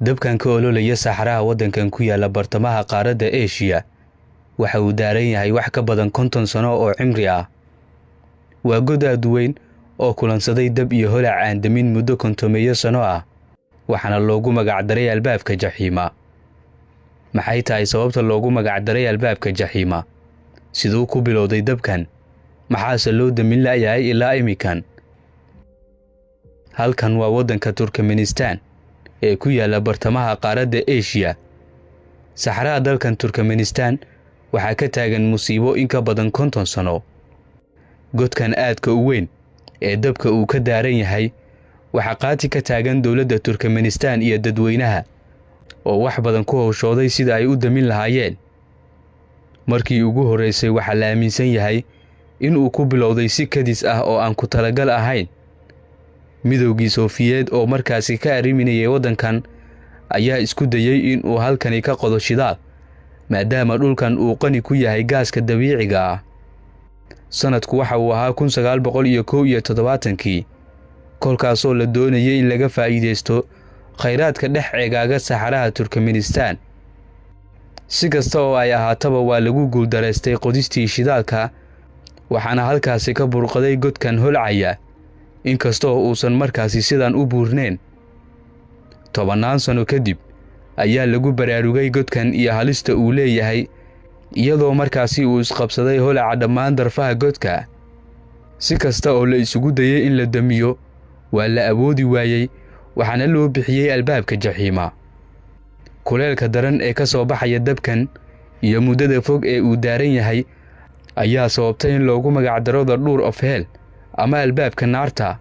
Dabkan ka ololaya saxaraha waddankan ku yaala bartamaha qaaradda Eshiya waxa uu daaran yahay wax ka badan 50 sano oo cimri ah. Waa god aad u weyn oo kulansaday dab iyo holac aan damin muddo kontomeeyo sano ah, waxaana loogu magacdaray Albaabka Jaxiima. Maxay tahay sababta loogu magacdaray Albaabka Jaxiima? Siduu ku bilowday dabkan? Maxaase loo damin la'yahay ilaa imikan? Halkan waa waddanka Turkmenistan ee ku yaalla bartamaha qaaradda Eshiya. Saxaraha dalkan Turkmenistan waxaa ka taagan musiibo in ka badan 50 sano. Godkan aadka u weyn ee dabka uu ka daaran yahay waxaa qaati ka taagan dowladda Turkmenistan iyo dadweynaha oo wax badan ku howshooday sida ay u damin lahaayeen. Markii ugu horraysay waxaa la aaminsan yahay inuu ku bilowday si kadis ah oo aan ku talagal ahayn. Midowgii Soofiyeed oo markaasi ka arriminayay waddankan ayaa isku dayey inuu halkani ka qodo shidaal, maadaama dhulkan uu qani ku yahay gaaska dabiiciga ah. Sanadku waxa uu ahaa 1971-kii, kolkaasoo la doonayay in laga faa'iidaysto khayraadka dhex ceegaaga saxaraha Turkmenistan. Si kasta oo ay ahaataba, waa lagu guuldaraystay qodistii shidaalka, waxaana halkaasi ka burqaday godkan holcaya, inkastoo uusan markaasi sidan u buurnayn. Tobannaan sano kadib ayaa lagu baraarugay godkan iyo halista uu leeyahay, iyadoo markaasi uu isqabsaday holaca dhammaan darfaha godka. Si kasta oo la isugu dayey in la damiyo, waa la awoodi waayey, waxaana loo bixiyey Albaabka Jaxiima. Kuleelka daran ee ka soo baxaya dabkan iyo muddada fog ee uu daaran yahay ayaa sababtay in loogu magacdaro The Door of Hell ama Albaabka Naarta.